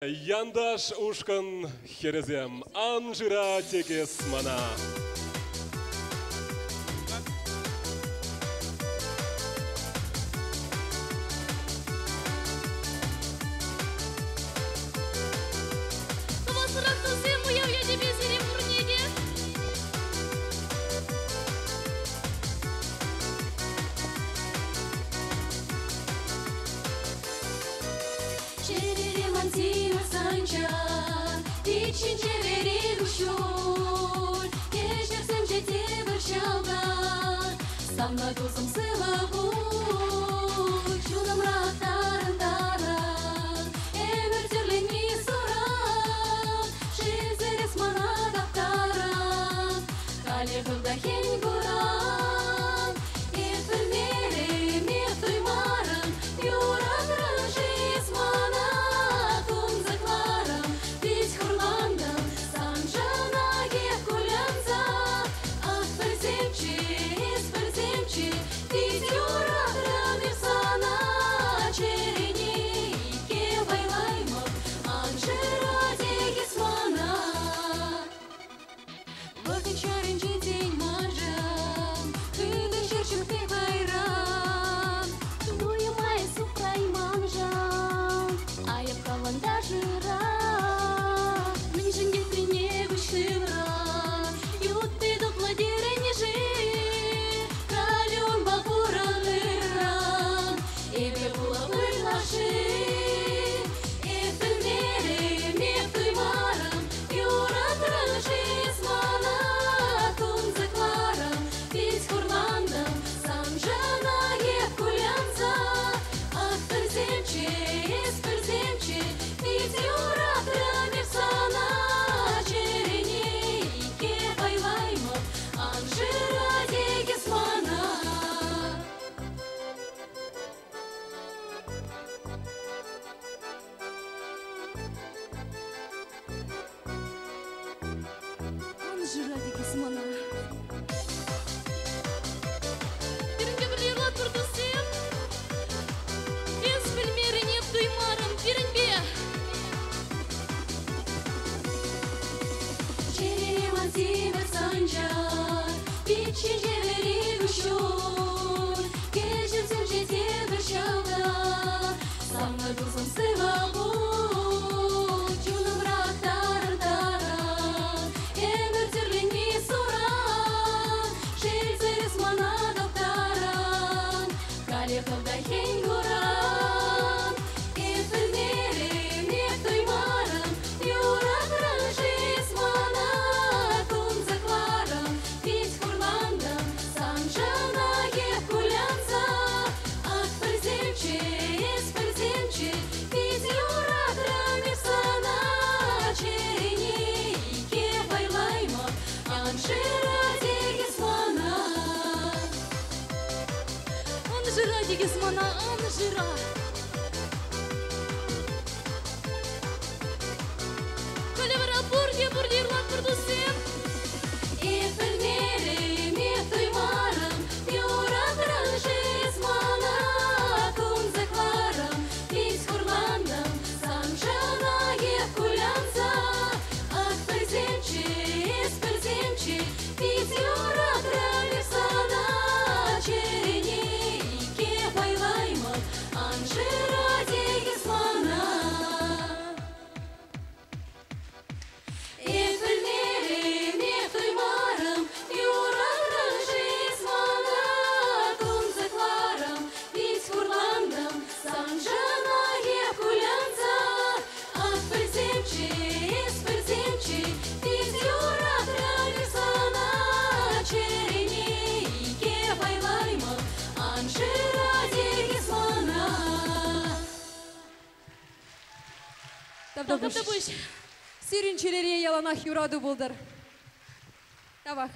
Янташ ушкӑн хӗрӗсем, ан шыра тек эс мана. Тӑвасрах тусем, уяв ячӗпе сире пурне те! Чӗрере ман симӗс санчар, пит ҫинче вӗри куҫҫуль, кӗҫӗрсемче тепӗр ҫӑлтӑр. Савнӑ тусӑм сывӑ пул, чунӑмра тарӑн-тарӑн, ӗмӗр тӳрленми суран, шелсӗр эс мана таптаран, халӗ хӑв та хӗн куран. Эп пӗлмерӗм, эп туймарӑм, юратрӑн-ши эс мана? Тунсӑхларӑм, пит хурлантӑм, саншӑнах эп кулянса. Ах, пӗлсемччӗ, эс пӗлсемччӗ, пит юратрӑм эп сана. Чӗрене икке пайлаймӑп, ан шыра тек эс мана. Вӑхӑт чарӑнчӗ тен маншӑн, хытӑ ҫӗр чухне кайран. Туйӑма эс упрайманшӑн, айӑп хӑвӑн та шыра. Мӗншӗн теприне куҫ хыврӑн, ютти тутлӑ терӗн-ши? Халӗ унпа пурӑн ыррӑн, эпӗ пулӑп ытлашши. Эп пӗлмерӗм, эп туймарӑм, юратрӑн-ши эс мана? Тунсӑхларӑм, пит хурлантӑм, саншӑнах эп кулянса. Ах, пӗлсемччӗ, эс пӗлсемччӗ, пит юратрӑм эп сана. Чӗрене икке пайлаймӑп, ан шыра тек эс мана. Ан шыра тек эс мана. Пирӗнпе пӗрле юрлатпӑр, туссем. Эс пӗлмерӗн, эп туймарӑм пирӗнпе. Чӗрере ман симӗс сӑнчӑр, пит ҫинче вӗри куҫҫуль, кӗҫӗрсемче тепӗр ҫӑлтӑр. Савнӑ тусӑм сывӑ пул, чунӑмра тарӑн-тарӑн, ӗмӗр тӳрленми суран, шелсӗр эс мана таптаран, халӗ хӑв та хӗн куран. Эп пӗлмерӗм, эп туймарӑм, юратрӑн-ши эс мана? Тунсӑхларӑм, пит хурлантӑм, саншӑнах эп кулянса. Ах, пӗлсемччӗ, эс пӗлсемччӗ, пит юратрӑм эп сана. Чӗрене икке пайлаймӑп, ан шыра тек эс мана. Ан шыра тек эс мана, ан шыра. Халӗ вара пурте пурте юрлатпӑр, туссем. Эп пӗлмерӗм, эп туймарӑм, юратрӑн-ши эс мана? Тунсӑхларӑм, пит хурлантӑм, саншӑнах эп кулянса. Ах, пӗлсемччӗ, эс пӗлсемччӗ, пит юратрӑм эп сана. Чӗрене икке пайлаймӑп, ан шыра тек эс мана. Эп пӗлмерӗм, эп туймарӑм, юратрӑн-ши эс мана? Тунсӑхларӑм, пит хурлантӑм, саншӑнах эп кулянса. Ах, пӗлсемччӗ, эс пӗлсемччӗ, пит юратрӑм эп сана. Чӗрене икке пайлаймӑп, ан шыра тек эс мана. Тавтапуҫ. Тавтапуҫ. Сирӗн чӗрере яланах юрату пултӑр. Тавах.